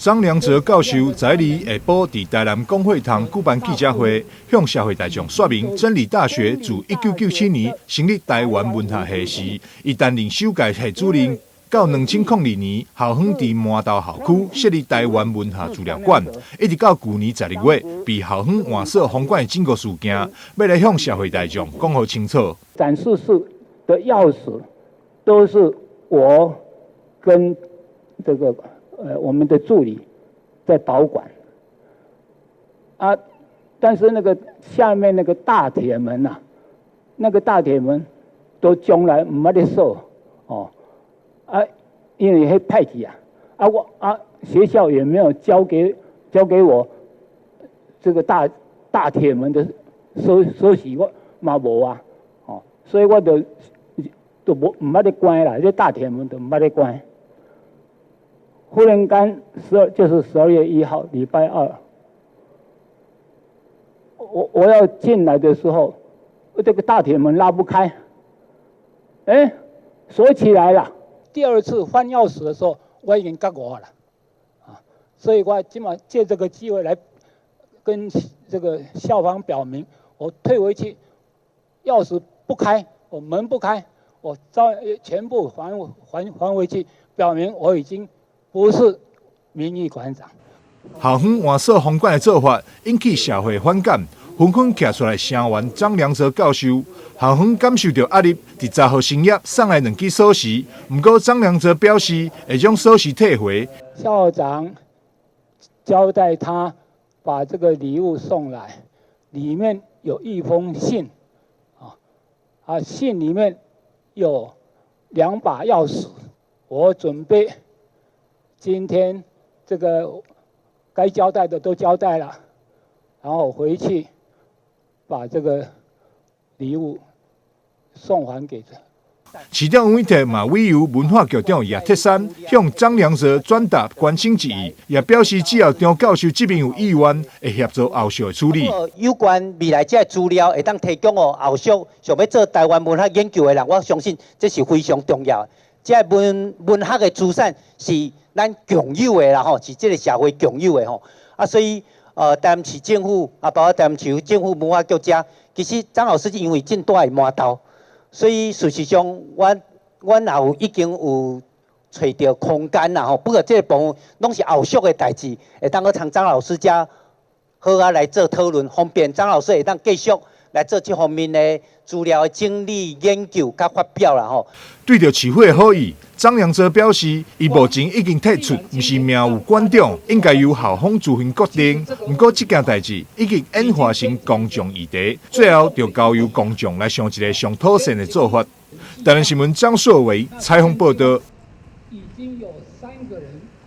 張良澤教授昨日下晡佇台南公會堂舉辦記者會，向社會大眾說明真理大學自1997年成立台灣文學系時，伊擔任首屆系主任。到2002年，校方佇饅頭校區設立台灣文學資料館，一直到舊年12月，被校方換鎖封館的整個事件，欲來向社會大眾講予清楚。展示室的鑰匙都是我跟這個我們的助理在保管啊，但是那個下面那個大鐵門吶，那個大鐵門都從來毋捌咧鎖哦啊，因為彼歹去啊，啊我啊學校也沒有交給我這個大大鐵門的鎖匙，我嘛無啊，哦，所以我就都無毋捌咧關啦，這大鐵門都毋捌咧關。忽然間就是12月1號，禮拜二，我要進來的時候，這個大鐵門拉不開，哎，鎖起來了。第二次換鑰匙的時候，我已經覺悟了，啊，所以我今晚借這個機會來跟這個校方表明，我退回去，鑰匙不開，我門不開，我照全部還回去，表明我已經不是名譽館長。校方換鎖封館的做法引起社會反感，紛紛徛出來聲援張良澤教授。校方感受著壓力，佇10號深夜送來兩支鎖匙，毋過張良澤表示會將鎖匙退回。校長交代他把這個禮物送來，裡面有一封信，啊，信裡面有兩把鑰匙，我準備今天這個該交代的都交代了，然後回去把這個禮物送還給他。市長黃偉哲嘛委由文化局長葉鐵珊向張良澤轉達關心之意，也表示只要張教授這邊有意願，會協助後續的處理。有關未來這个資料會當提供予後續想欲做台灣文學研究的人，我相信這是非常重要的。這个文學的資產是咱共有的啦吼，是這个社會共有的吼。啊，所以台南市政府啊，包括台南市政府文化局遮，其實張老師因為正住佇饅頭，所以事實上，阮也有已經有揣著空間啦吼。不過這個部分攏是後續的代誌，會當閣從張老師遮好啊來做討論，方便張老師會當繼續來做這方面的資料的整理、研究佮發表啦吼。對著市府的好意，張良澤表示，伊目前已經退出，毋是名譽館長，應該由校方自行決定。毋過這件代誌已經演化成公眾議題，最後就交由公眾來想一个上妥善的做法。台南新聞張碩偉採訪報導。